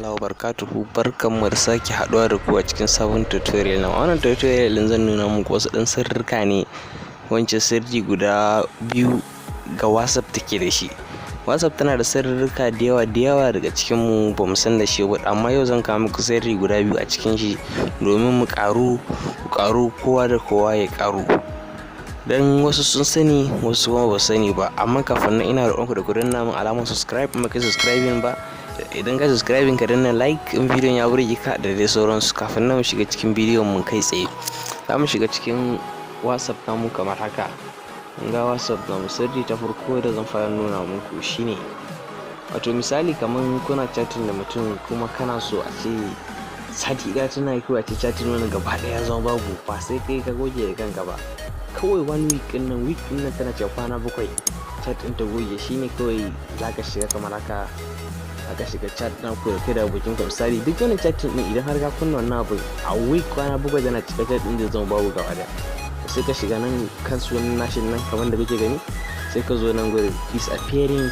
Ta'ala wa barakatuhu. Barkanmu da sake haɗuwa da ku a cikin sabon tutorial. Na wannan tutorial ɗin zan nuna muku wasu ɗan sirrika ne, wancan sirri guda biyu ga WhatsApp take da shi. WhatsApp tana da sirrika da yawa, da yawa daga cikin mu ba mu san da shi ba, amma yau zan kawo muku sirri guda biyu a cikin shi domin mu ƙaru, ku ƙaru, kowa da kowa ya ƙaru. Dan wasu sun sani, wasu kuma ba sani ba. Amma kafin nan, ina roƙonku da ku danna min alamar subscribe in baka subscribing ba. Idan ka subscribing, ka danna like in bidiyon ya burge ka, da dai sauransu. Kafin nan mu shiga cikin bidiyon mu kai tsaye, za mu shiga cikin WhatsApp namu kamar haka. Kun ga WhatsApp namu. Sirri ta farko da zan fara nuna muku shine, wato misali kamar kuna chatting da mutum, kuma kana so a ce sati ɗaya tana yi, kawai a ce chatting wani gaba ɗaya ya zama babu, ba sai kai ka goge da kanka ba. Kawai one week ɗin nan, week ɗin nan tana cewa kwana 7, chat ɗin ta goge. Shine kawai zaka shiga kamar haka, aka shiga chat na ku da kai da abokin ka. Misali, duk wani chatting ɗin, idan har ka kunna wannan abu, a week kwana 7 tana cika, chat ɗin zai zama babu gaba ɗaya. Sai ka shiga nan kan sunan nashin nan kamar da kake gani, sai ka zo nan gurin disappearing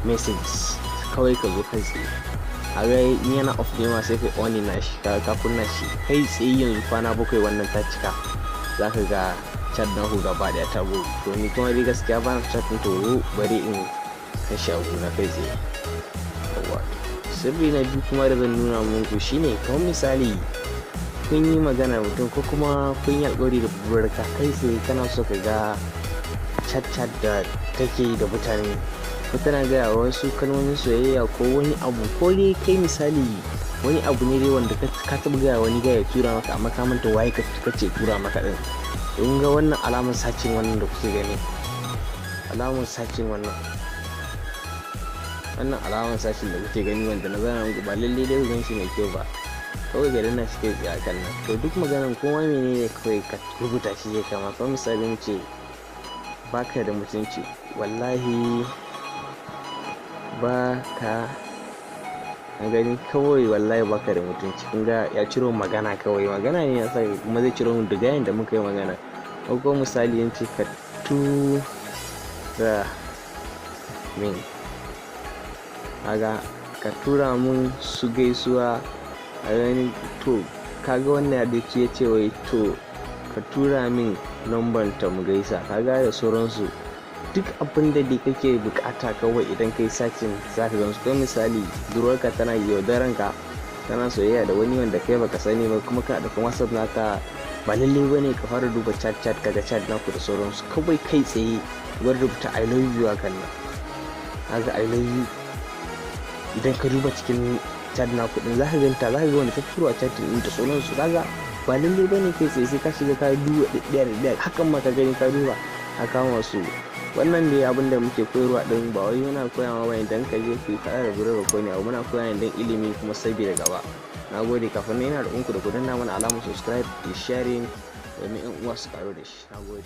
messages. Kawai ka zo kai tsaye, a ga in yana off ne ma, sai ka on na shi, ka kunna shi kai tsaye. Yanzu kwana 7 wannan ta cika, za ka ga chat na ku gaba daya ta goge. To ni kuma dai gaskiya ba na chat ɗin, to bari in kashe abu na kai tsaye. Yawwa, sirri na biyu kuma da zan nuna muku shine, kamar misali kun yi magana mutum ko kuma kun yi alƙawari da budurwarka, kai tsaye kana so ka ga chat chat da take yi da mutane, ko tana gaya wa wasu kalmomin soyayya ko wani abu, ko dai kai misali wani abu ne dai wanda ka taɓa gaya wani gaya ya tura maka, amma ka manta waye ka ce tura maka ɗin. Kun ga wannan alamar searching wannan da kuke gani, alamar searching wannan, wannan alamar searching da kuke gani wanda na zana muku, ba lallai dai ku gan shi mai kyau ba, kawai ga danna shi kai tsaye akan nan. To duk maganan kuma menene, kawai ka rubuta shi zai kama. Kamar misali mu ce baka da mutunci, wallahi baka gani, kawai wallahi baka da mutunci. Kun ga ya ciro magana, kawai magana ne ya sa kuma zai ciro mu daga yanda muka yi magana. Ko kuma misali yance ka tura min, kaga ka tura mun su gaisuwa a gani. To kaga wannan ya dace, ya ce wai to ka tura min numban ta mu gaisa, kaga da sauransu. Duk abin da dai kake bukata, kawai idan kai searching za ka gamsu. Ko misali budurwarka tana yaudaran ka, tana soyayya da wani wanda kai baka sani ba, kuma kana da WhatsApp naka, ba lallai bane ka fara duba chat chat, kaga chat naku da sauransu. Kawai kai tsaye bar rubuta "I love you" hakan nan. Kaga "I love you", idan ka duba cikin chat naku din, zaka ganta, zaka ga wanda ta turo a chat din da sauransu. Kaga ba lallai bane kai tsaye sai ka shiga ka duba ɗaya da ɗaya, hakan ma ka gani ka duba ka kama su. Wannan dai abin da muke koyarwa din, ba wai muna koya ma bane dan ka je ku faɗa da budurwa ko ne abu, muna koya ne dan ilimi kuma saboda gaba. Na gode. Kafin nan, ina roƙonku da ku danna mana alamar subscribe da sharing domin 'yan uwa su ƙaru da shi. Na gode.